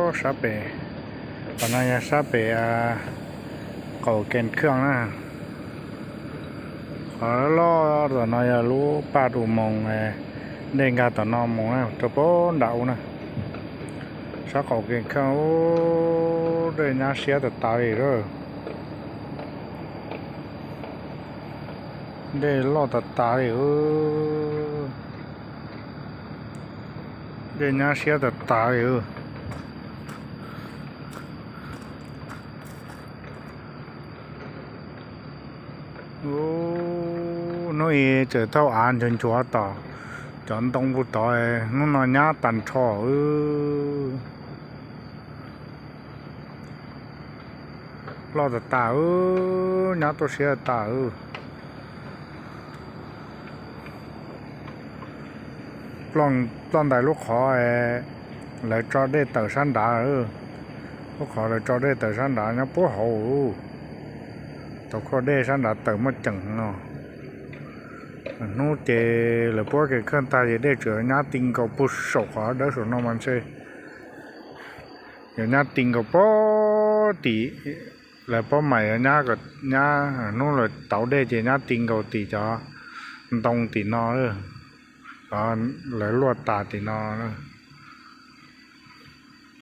Sab pem, tom no yog sab pem qaum kees khaj na. Qhov loj tom no yog lub paj u moos, dej nkag tom no mus na rau pem nram u na. Sab qaum kees khaj, dej nyab siab tas tas li lawm. Dej loj tas tas li. Dej nyab siab tas tas li. Hnub i txawm thauj av nchuav nchuav tom cov ntoo puag tod, hnub no nyab tag nrho. Loj tas tas, nyab tuaj siab tas. Ploj ntais lub qhov lawv tso dej tawm sab nrad. Lub qhov lawv tso dej tawm sab nrad nyob puag hauv. Tau khua dej sab nrad tawm muaj ceem no. Hnub ces lawv puab kev khaj tag ces dej tsuas nyab ti nkaus puag saum qhov dawb saum no mas ntshe yuav nyab ti nkaus puag tim, lawv puab mas yuav nyab, nyab hnub lawv tauv dej ces nyab ti nkaus tim cov ntoo tim no, cov lawv luaj tas tim no.